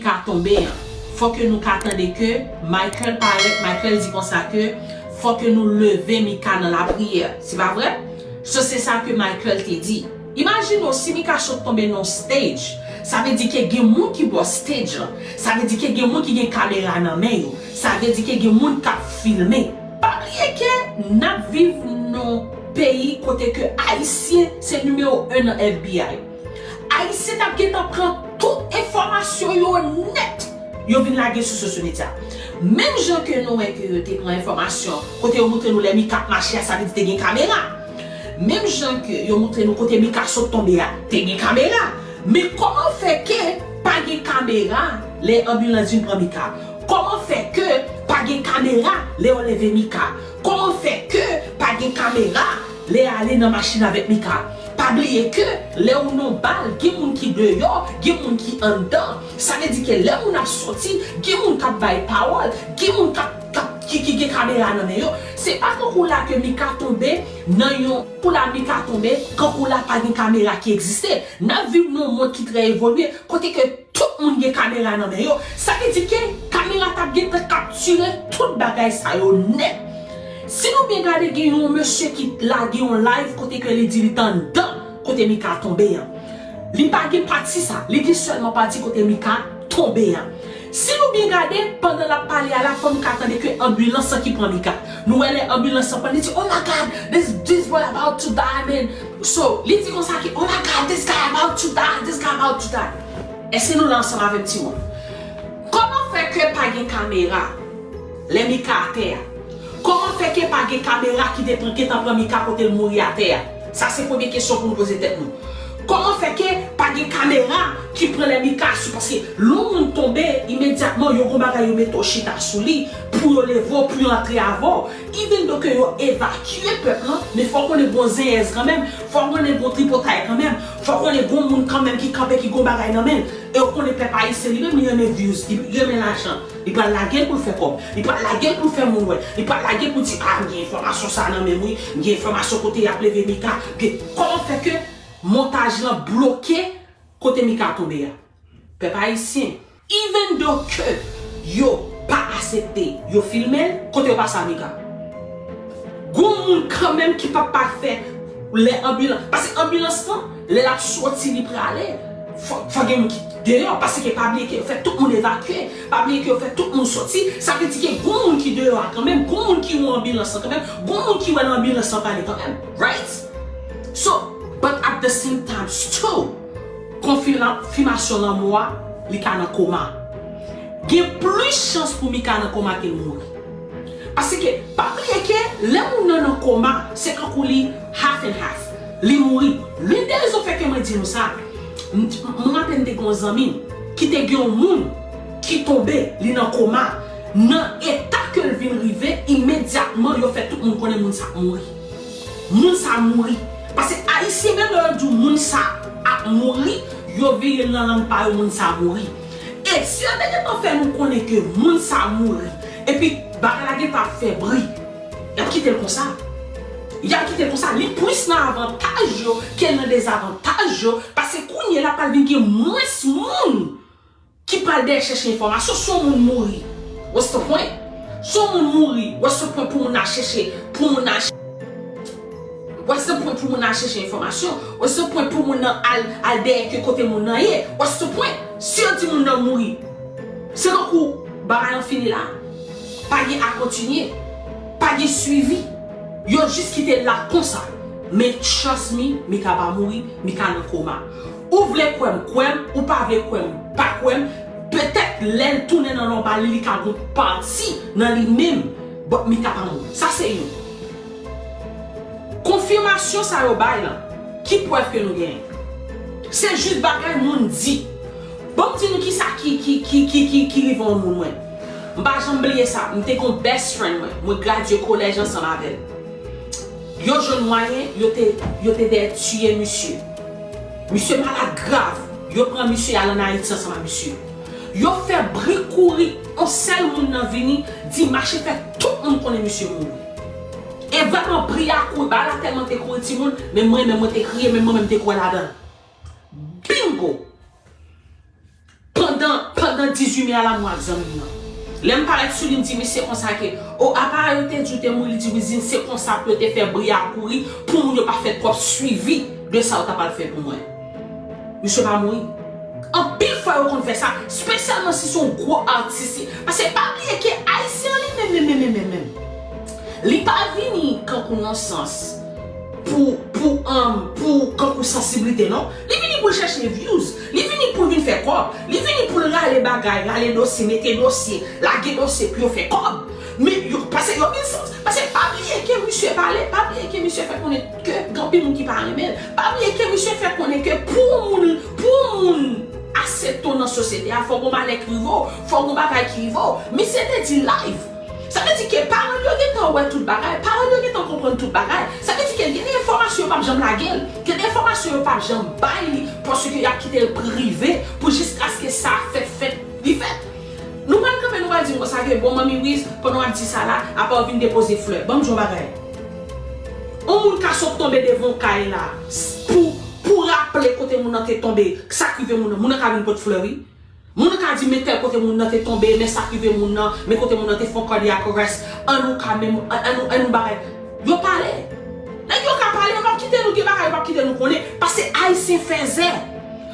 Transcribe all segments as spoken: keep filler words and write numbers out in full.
Mika tonbe an. Fò ke nou ka tande ke Michael parèt, Michael di konsa ke fò ke nou leve Mika nan lapriyè. Se pa vre? So, se sa ke Michael te di. Imajine w, si Mika sot tonbe nan yon stage, sa vle di ke gen moun ki bò stage lan. Sa vle di ke gen moun ki gen kamera nan men yo. Sa vle di ke gen moun k ap filme. Pa bliye ke n ap viv nan yon peyi kote ke Ayisyen se nimewo en nan F B I. Ayisyen t ap gentan pran tout enfòmasyon yo nèt. Yo vin lage sou sosyo medya. Menm jan ke nou wè ke yo te pran enfòmasyon, kote yo montre nou lè Mika ap mache a, sa vle di te gen kamera. Menm jan ke yo montre nou kote Mika sot tonbe a, te gen kamera. Men kòman fè ke pa gen kamera lè anbilans vin pran Mika? Kòman fè ke pa gen kamera lè yo leve Mika? Kòman fè ke pa gen kamera lè ale nan machin avèk Mika? Pa bliye ke lè ou nan bal, gen moun ki deyò, gen moun ki anndan. Sa vle di ke lè moun ap soti, gen moun k ap bay pawòl, gen moun k ap, k ap, ki, ki gen kamera nan men yo. Se pa kankou la ke Mika tonbe nan yon, kou la Mika tonbe, kankou la pa gen kamera ki egziste. N ap viv nan yon mond ki trè evolye, kote ke tout moun gen kamera nan men yo. Sa vle di ke kamera t ap gentan kaptire tout bagay sa yo nèt. Si nou byen gade, gen yon mesye ki lage yon live kote ke li di li t anndan kote Mika tonbe an. Li pa gen pati sa, li gen sèlman pati kote Mika tonbe an. Si nou byen gade, pandan l ap pale a la, fò nou ka tande ke anbilans lan ki pran Mika. Nou wè lè anbilans lan pran, li di, "Oh my God, this, this boy about to die, man." So, li di konsa ke, "Oh my God, this guy about to die, this guy about to die." Èske nou la ansanm avè m, timoun? Kòman fè ke pa gen kamera lè Mika atè a? Kòman fè ke pa gen kamera ki te pran, gentan pran Mika kote l mouri atè a? Sa se premye kesyon pou nou poze tèt nou. Kòman fè ke pa gen kamera ki pran lè Mika sou? Paske lè yon moun tonbe, imedyatman, yo gon bagay yo mete w chita sou li, pou yo leve w, pou yo antre avè w. Even though ke yo evakye pèp lan, men fò konnen gon zenyèz kanmenm, fò konnen gon tripotay kanmenm, fò konnen gon moun kanmenm ki kanpe, ki gon bagay nan men l. E w konnen pèp ayisyen, li menm, li renmen views, li renmen lajan. Li pral lage l pou l fè kòb. Li pral lage l pou l fè moun wè. Li pral lage l pou l di, "Ah, m gen enfòmasyon sa nan men m, wi. M gen enfòmasyon kote y ap leve Mika." Gen, kòman fè ke montaj lan bloke kote Mika tonbe a? Pèp ayisyen, even though ke yo pa aksepte yo filme l, kote yo pase a Mika? Gon moun kanmenm ki p ap pa fè lè anbilans. Paske anbilans lan, lè l ap soti, li prale, fò, fò gen moun ki deyò. Paske pa bliye ke yo fè tout moun evakye. Pa bliye ke yo fè tout moun soti. Sa vle di ke gon moun ki deyò a kanmenm. Gon moun ki wè anbilans lan kanmenm. Gon moun ki wè anbilans lan prale kanmenm. Right? So, but at the same time, still, konfirma-, konfimasyon lanmò a, li ka nan koma. Gen plis chans pou Mika nan koma ke l mouri. Paske, pa bliye ke lè moun nan nan koma, se kankou li half and half. Li mouri. Youn de rezon fè ke mwen di nou sa, m, m raple m te gen yon zanmi m ki te gen yon moun ki tonbe, li nan koma. Nan eta ke l vin rive, imedyatman, yo fè tout moun konnen moun sa ap mouri. Moun sa mouri. Paske Ayisyen menm lè yo di w moun sa ap mouri, yo vire l nan lang pa yo, moun sa mouri. E si yo te gentan fè nou konnen ke moun sa mouri, epi bagay la gentan ap fè bri, y ap kite l konsa. Y ap kite l konsa. Li plis nan avantaj yo ke l nan dezavantaj yo, paske kounye a la pral vin gen mwens moun ki pral dèyè chèche enfòmasyon. Si yon moun mouri, what's the point? Si yon moun mouri, what's the point pou moun al chèche, pou moun al ch-, what's the point pou moun al chèche enfòmasyon? What's the point pou moun nan al, al dèyè ke kote moun nan ye? What's the point? Si yo di moun nan mouri, se tankou bagay lan fini la. Pa gen a kontinye. Pa gen swivi. Yo jis kite l la konsa. Men trust me, Mika pa mouri, Mika nan koma. Ou vle kwè m, kwè m, ou pa vle kwè m, pa kwè m. Petèt lè l tounen nan lòbal li, li ka gon pati nan li menm, but Mika pa mouri. Sa se youn. Konfimasyon sa yo bay lan, ki prèv ke nou genyen? Se jis bagay moun di. Ban m di nou kisa ki, ki, ki, ki, ki, ki rive yon moun mwen. M pa janm bliye sa. M te gon best friend mwen. Mwen gradye kolèj ansanm avè l. Yo jwenn mwayen, yo te, yo te dèyè tiye misye. Misye malad grav. Yo pran misye al ann Ayiti ansanm ak misye. Yo fè bri kouri, yon sèl moun nan vini, di mache fè tout moun konnen misye mouri. E vrèman, bri a kouri, bagay la tèlman te kouri timoun, men mwen menm mwen te kriye, men mwen menm te kwè ladan l. Bingo! Pandan, pandan a la mwen ak zanmi m nan. Lè m parèt sou li, m di misye konsa ke, o, apa yo te di w te mouri, li di wi, se konsa pou yo te fè bri a kouri, pou moun yo pa fè twòp swivi de sa yo ta pral fè pou mwen. Misye pa mouri. Anpil fwa yo konn fè sa, espesyalman si se yon gwo atis. Paske pa bliye ke Ayisyen an li menm, menm, menm, menm, menm, li pa vini kankou nan sans pou, pou, um, pou kankou sansiblite, non. Li vini pou l chèche views. Li vini pou l vin fè kòb. Li vini pou l rale bagay, rale dosye, mete dosye, lage dosye pou yo fè kòb. Men yo, paske yo gen sans. Paske pa bliye ke misye pale, pa bliye ke misye fè konnen ke gen anpil moun ki pa renmen l. Pa bliye ke misye fè konnen ke pou yon moun, pou yon moun aksepte w nan sosyete a, fò gon malè ki rive w, fò gon bagay ki rive w. Misye te di live. Sa vle di ke paran l yo gentan wè tout bagay, paran l yo gentan konprann tout bagay. Sa vle di ke gen de enfòmasyon yo p ap janm lage l, gen de enfòmasyon yo p ap janm bay li, paske y ap kite l prive pou jiskaske sa fèt, fèt, li fèt. Nou pral kanpe, nou pral di m konsa ke, bon, Manmi Wiz, pandan w ap di sa la, apa w vin depoze flè. Ban m di w yon bagay. Yon moun ka sot tonbe devan yon kay la, s-, pou, pou raple kote moun nan te tonbe, sa k rive moun nan, moun nan ka vin pot flè, wi. Moun nan ka di, men tèl kote moun nan te tonbe, men sa k rive moun nan, men kote moun nan te fè yon cardiac arrest. An nou ka menm, an, an nou, an nou bagay. Yo pale. Nèg yo ka pale, yo p ap kite nou gen bagay, yo p ap kite nou konnen. Paske Ayisyen fèzè.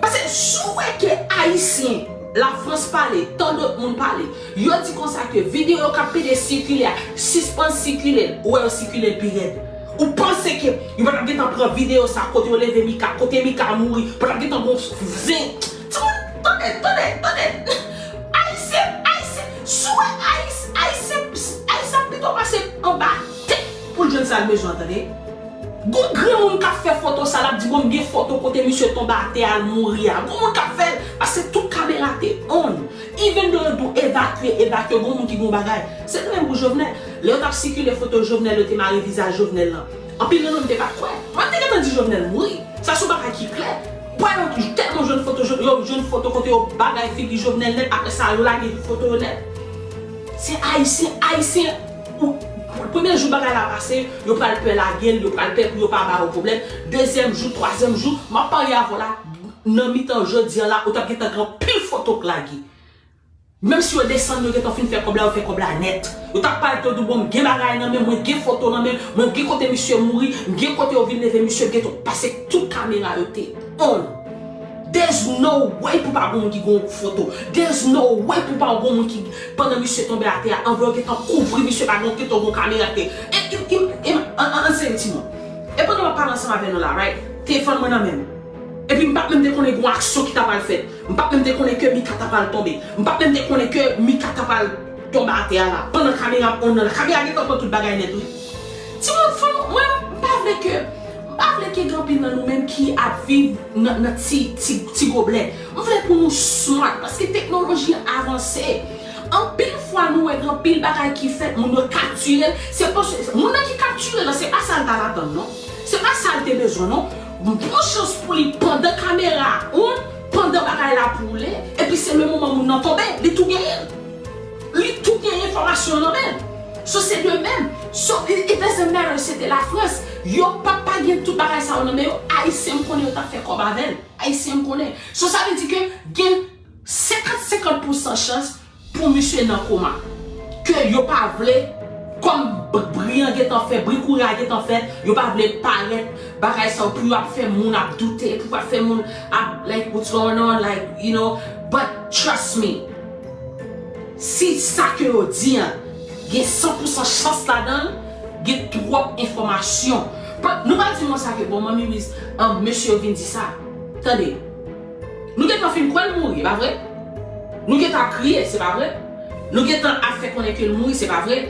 Paske si w wè ke Ayisyen, Lafrans pale, tan dòt moun pale, yo di konsa ke videyo k ap pede sikile a, sispann sikile l, ou wè yo sikile l pi rèd. Ou panse ke yo pa t ap gentan pran videyo sa, kote yo leve Mika, kote Mika mouri, pa t ap gentan gon zen. Timoun, tande, tande, tande. Ayisyen, Ayisyen, si w wè Ayis-, Ayisyen, Ayisyen ap pito pase anba tè pou l jwenn sa l bezwen, tande. Gon granmoun k ap fè foto sa, l ap di, bon, m gen foto kote misye tonbe atè a, l mouri a. Gon moun k ap fè l, paske tout kamera te on. Even though yo di w evakye, evakye, gon moun ki gon bagay. Se de menm pou Jovenel. Lè yo t ap sikile foto Jovenel, yo te mare vizaj Jovenel lan. Anpil nan nou, m te pa t kwè. Mwen, m te gentan di Jovenel mouri. Sa se yon bagay ki klè. Bwa yo tèlman jwenn foto, yo jwenn foto kote yo bagay figi Jovenel nèt, apre sa, yo lage foto yo nèt. Se Ayisyen, Ayisyen, ou, premye jou bagay la pase, yo pral pè lage l, yo pral pè pou yo pa ba yo pwoblèm. Dezyèm jou, twazyèm jou, m ap parye avè w la, nan mitan jodi a la, ou t ap gentan gen anpil foto k lage. Menm si yo desann, yo gentan fin fè kòb la, yo fè kòb la nèt. Yo t ap pale, yo di w, bon, m gen bagay nan men, mwen gen foto nan men, mwen gen kote misye mouri, m gen kote yo vin leve misye, m gen tout, paske tout kamera yo te on. There's no way pou pa gon moun ki gon foto. There's no way pou pa gon moun ki, pandan misye tonbe atè a, anvan yo gentan kouvri misye, pa gen, gentan gon kamera te. E, e, e, e, an, an, an serye timoun. E pandan m ap pale ansanm avè nou la, right? Telefòn mwen nan men m. Epi m pa t menm te konnen gon aksyon ki ta pral fèt. M pa t menm te konnen ke Mika ta pral tonbe. M pa t menm te konnen ke Mika ta pral tonbe atè a la. Pandan kamera m on nan la. Kamera gentan pran tout bagay nèt, wi. Timoun, fò nou, mwen, m pa vle ke, m pa vle ke gen anpil nan nou menm ki ap viv nan, nan ti, ti, ti goblè. M vle pou nou smart, paske teknoloji an avanse. Anpil fwa, nou wè gen anpil bagay ki fèt, moun yo kaptire l. Se paske, moun nan ki kaptire l lan, se pa sa l t al atann, non. Se pa sa l te bezwen, non. Bon chans pou li pandan kamera a on, pandan bagay la ap woule, epi se le moman moun nan tonbe, li tou genyen l. Li tou gen enfòmasyon nan men l. So, se de menm. So, it, it doesn't matter, se te Lafrans. Yo p ap pa gen tout bagay sa yo nan men yo. Ayisyen, m konnen yo t ap fè kòb avè l. Ayisyen, m konnen. So, sa vle di ke gen senkant senkant pousan chans pou misye nan koma. Ke yo pa vle, kòm b-, bri an gentan fè, bri kouri a gentan fèt, yo pa vle parèt bagay sa yo pou yo ap fè moun ap doute, pou yo ap fè moun ap, like, what's going on, like, you know, but trust me, si sa ke yo di an, gen san pousan chans ladan l, gen twòp enfòmasyon. But nou pa di mwen sa ke, bon, Manmi Wiz, an, mesye yo vin di sa. Tande, nou gentan fin kwè l mouri, e pa vre? Nou gentan ap kriye, se pa vre? Nou gentan ap fè konnen ke l mouri, se pa vre?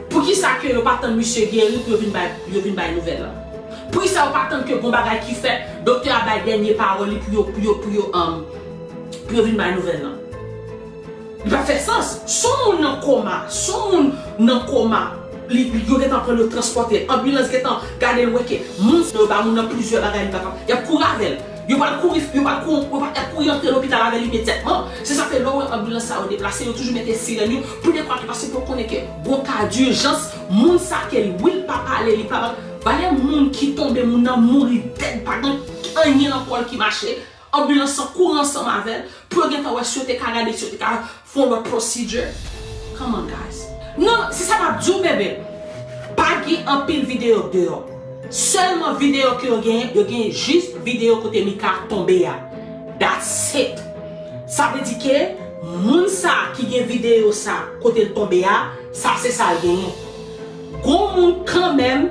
Poukisa ke yo pa tann misye geri pou yo vin bay, pou yo vin bay nouvèl lan? Poukisa yo pa tann ke gon bagay ki fèt, doktè a bay dènye pawòl li pou yo, pou yo, pou yo, um, pou yo vin bay nouvèl lan? Li pa fè sans. Si yon moun nan koma, si yon moun nan koma, li, li, yo gentan pran l, yo transpòte l, anbilans gentan gade l, wè ke moun sa yo ba moun nan plizyè bagay, li pa ka, y ap kouri avè l. Yo pral kouri, yo pral kouri, yo pral, y ap kouri antre lopital avè l imedyatman. Se sa fè lè w wè anbilans sa yo deplase, yo toujou mete sirèn yo pou dekwa ke, paske pou yo konnen ke gon ka dijans, moun sa ke l, wi, l pa pale, li pa, valè moun ki tonbe, moun nan mouri dèd, pa gen anyen nan kò l ki mache. Anbilans lan kouri ansanm avè l pou yo gentan wè si yo te ka gade, si yo te ka Fè yon lòt procedure. Come on, guys. Non, se sa m ap di w, bebe. Pa gen anpil videyo k deyò. Sèlman videyo ke yo genyen, yo genyen jis videyo kote Mika tonbe a. That's it. Sa vle di ke moun sa ki gen videyo sa kote l tonbe a, sa se sa l genyen. Gon moun kanmenm,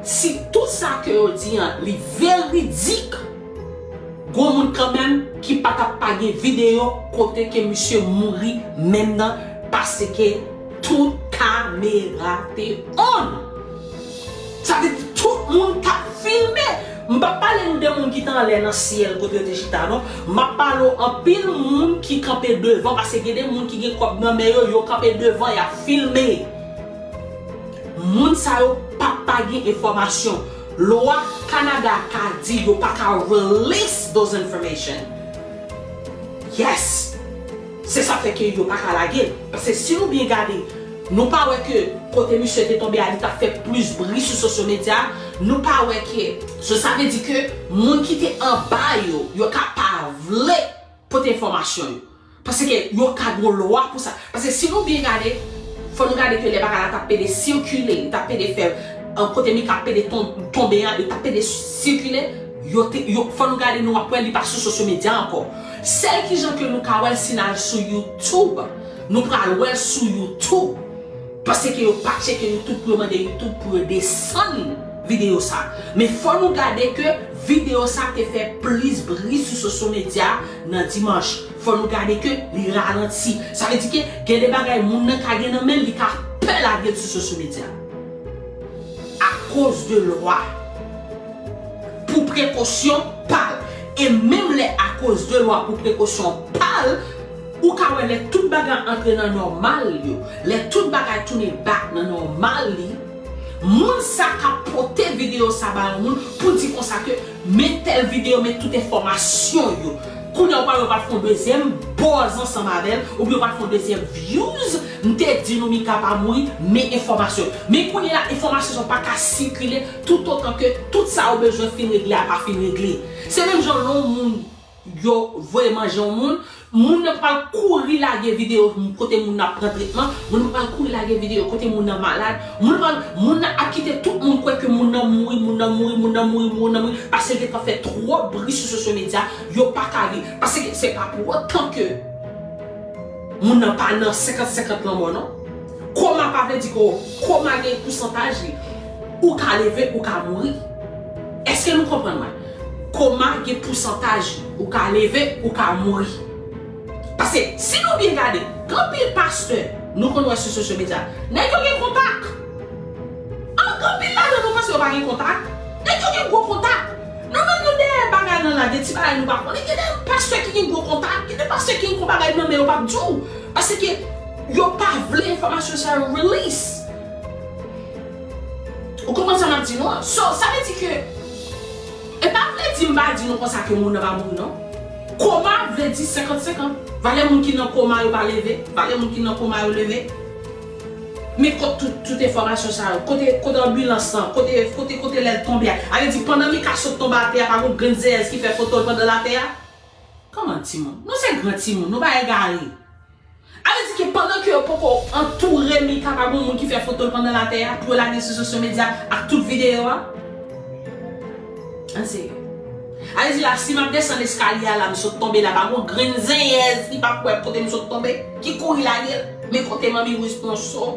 si tout sa ke yo di an, li veridik, gon moun kanmenm ki pa t ap pa gen videyo kote ke misye mouri menm nan, paske tout kamera te on. Sa vle di tout moun t ap filme. M p ap pale nou de moun ki te anlè nan syèl kote yo te chita, non. M ap pale w anpil moun ki kanpe devan, paske gen de moun ki gen kòb nan men yo, yo kanpe devan, y ap filme. Moun sa yo p ap pa gen enfòmasyon. Lwa Kanada ka di yo pa ka release those information. Yes. Se sa fè ke yo pa ka lage l. Paske si nou byen gade, nou pa wè ke kote misye te tonbe a, li t ap fè plis bri sou sosyo medya. Nou pa wè ke, so sa vle di ke moun ki te anba yo, yo ka pa vle pote enfòmasyon yo. Paske yo ka gen lwa pou sa. Paske si nou byen gade, fò nou gade ke lè bagay la t ap pede sikile, li t ap pede fè, an kote Mika ap pede ton- tonbe an, li t ap pede sikile, yo te, yo, fò nou gade, nou ap wè li pa sou sosyo medya ankò. Sèl kijan ke nou ka wè l si n al sou YouTube. Nou pral wè l sou YouTube. Paske yo pa tcheke YouTube pou yo mande YouTube pou yo desann videyo sa. Men fò nou gade ke videyo sa te fè plis bri sou sosyo medya nan dimanch. Fò nou gade ke li ralanti. Sa vle di ke gen de bagay moun nan ka gen nan men l, li ka pè lage l sou sosyo medya. Akoz de lwa. Pou prekosyon pa l. E menm lè akoz de lwa pou prekosyon pa l, ou ka wè lè tout bagay antre nan nòmal yo, lè tout bagay tounen back nan nòmal li, moun sa k ap pote videyo sa ba yon moun pou di konsa ke men tèl videyo, men tout enfòmasyon yo. Kounye a ou pral wè yo pral fè yon dezyèm buzz ansanm avè l, oubyen yo pral fè yon dezyèm views, m te di nou Mika pa mouri, men enfòmasyon. Men kounye la, enfòmasyon sa yo pa ka sikile toutotan ke tout sa yo bezwen fin regle a pa fin regle. Se menm jan lè yon moun yo voye manje yon moun, moun nan pral kouri lage videyo kote moun nan ap pran tretman, moun nan pral kouri lage videyo kote moun nan malad, moun nan pral, moun nan ap kite tout moun kwè ke moun nan mouri, moun nan mouri, moun nan mouri, moun nan mouri, paske l gentan fè twòp bri sou sosyo medya, yo pa ka viv. Paske se pa pou otan ke moun nan pa nan senkant senkant lanmò, non. Koma pa vle di ke koma gen pousantaj li. Ou ka leve, ou ka mouri. Èske nou konprann mwen? Koma gen pousantaj li. Ou ka leve, ou ka mouri. Paske si nou byen gade, gen anpil pastè nou konn wè sou sosyo medya, nèg yo gen kontak. An, gen anpil ladan nou panse yo pa gen kontak. Nèg yo gen gwo kontak. Nou menm nou dèyè bagay lan la, gen ti bagay nou pa konnen. Gen de pastè ki gen gwo kontak, gen de pastè ki gen gwo bagay nan men yo p ap di w. Paske yo pa vle enfòmasyon sa yo release. Ou konprann sa m ap di nou an? So, sa vle di ke, e pa vle di m pa di nou konsa ke moun nan pa mouri non. Koma vle di senkant senkant. Valè moun ki nan koma yo pa leve, valè moun ki nan koma yo leve. Men kot tout, tout enfòmasyon sa yo? Kote, kote anbilans lan? Kote, kote, kote lè l tonbe a? A vle di pandan Mika sot tonbe atè a, pa gon grenn zeyèz ki fè foto l pandan l atè a? Kòman timoun? Nou se gran timoun, nou pa egare. A vle di ke pandan ke yo poko antoure Mika, pa gon moun ki fè foto l pandan l atè a pou yo lage sou sosyo medya ak tout videyo a? An serye. A vle di la, si m ap desann eskalye a la, m sot tonbe la, pa gon grenn zenyèz ki p ap wè kote m sot tonbe, ki kouri lage l, men kote manmi Wis pran so.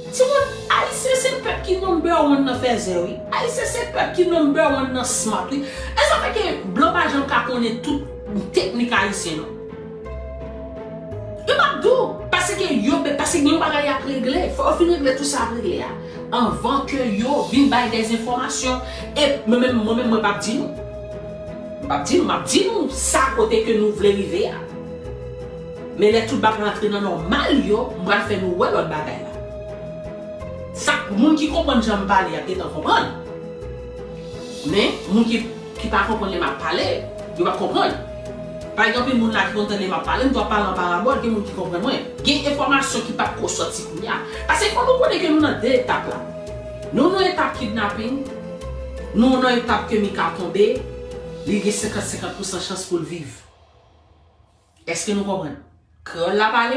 Timoun, Ayisyen se pèp ki number one nan fèzè, wi. Ayisyen se pèp ki number one nan smart, wi. E sa fè ke blan pa janm ka konnen tout teknik ayisyen, non. Yo p ap di w, paske yo, paske gen yon bagay y ap regle. Fò yo fin regle tout sa y ap regle a. Anvan ke yo vin bay dèzenfòmasyon. E mwen menm, mwen menm, mwen p ap di nou. M p ap di nou, m ap di nou sa kote ke nou vle rive a. Men lè tout bagay antre nan nòmal yo, m pral fè nou wè lòt bagay la. Sa, moun ki konprann jan m pale a gentan konprann. Men, moun ki, ki pa konprann lè m ap pale, yo p ap konprann. Pa gen anpil moun la ki konn tande m ap pale, m tou ap pale an parabòl, gen moun ki konprann mwen. Gen enfòmasyon ki p ap ko sòti kounye a. Paske fò nou konnen ke nou nan de etap la. Nou nan etap kidnaping, nou nan etap ke Mika tonbe, li gen senkant senkant pousan chans pou l viv. Èske nou konprann? Kreyòl la pale.